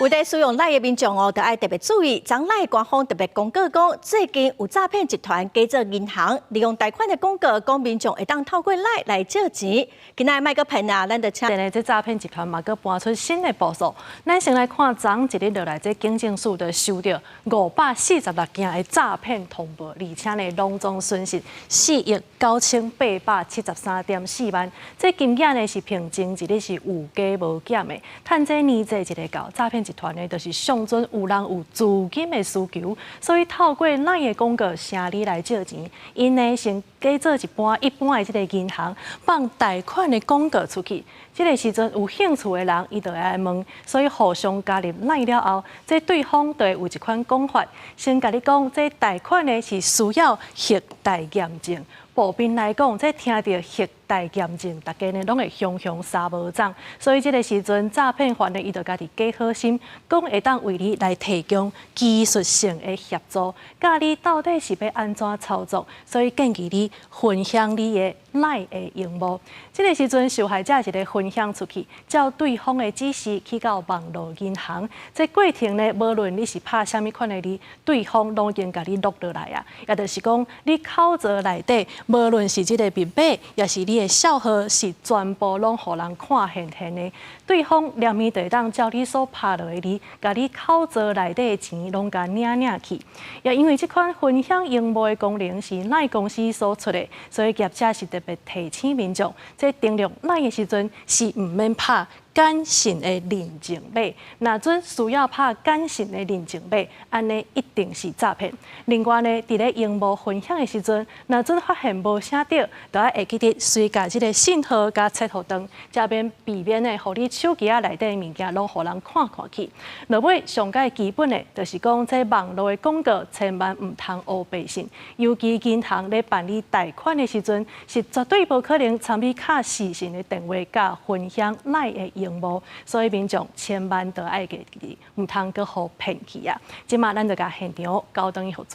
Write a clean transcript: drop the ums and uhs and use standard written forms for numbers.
有佇使用 LINE 的民眾哦，著愛特別注意。昨 LINE 官方特別公告講，最近有詐騙集團假做銀行，利用貸款的廣告，講民眾會當透過 LINE 來借錢。今仔麥閣騙啊，咱就請。現在這詐騙集團嘛，閣搬出新的步數。咱先來看，昨一日落來，這警政署就收著546件的詐騙通報，而且呢，攏總損失4億9873.4萬。這金額呢是平前一日是有加無減的。趁這年節一个到，詐騙集團呢，就是相準有人有資金的需求，所以透過 LINE 的廣告，請你來借錢。𪜶呢先假做一般一般的這个銀行放貸款的廣告出去。這个時陣有興趣的人，伊就會來問，所以互相加入 LINE 了後，這對方就會有一款講法，先共你講，這貸款呢是需要核貸驗證。普遍來講，這聽著核貸驗證，大家呢攏會雄雄三無掌。所以這个時陣詐騙犯呢，伊就家己假好心，講會當為你來提供技術性的協助，教你到底是欲按怎操作。所以建議你分享你的 LINE 的螢幕。這个時陣受害者一个分享出去，照對方的指示去到網路銀行。這過程呢，無論你是拍啥物款的字，對方攏已經共你錄落來啊。也就是講，你口座內底，無論是這个密碼，抑是你的帳號，是全部攏予人看現現的。對方連面就會當照你所拍落的字，共你口座內底的錢攏共領領去。也因為這款分享螢幕的功能是 LINE 公司所出的，所以業者是特別提醒民眾，這登錄 LINE 的時陣是毋免拍簡訊的認證碼。若準需要拍簡訊的認證碼，按呢一定是詐騙。另外呢，佇咧螢幕分享的時陣，若準發現無寫對，就愛會記得隨共這个信號共切予斷，才免避免呢，予你手機仔內底的物件攏予人看看去。落尾上蓋基本的，就是講這網路的廣告千萬毋通烏白信。尤其銀行咧辦理貸款的時陣，是絕對無可能參與敲視訊的電話佮分享 LINE 的螢幕，所以民眾千萬著愛記得，毋通閣予騙去啊！這馬咱就共現場交轉予主。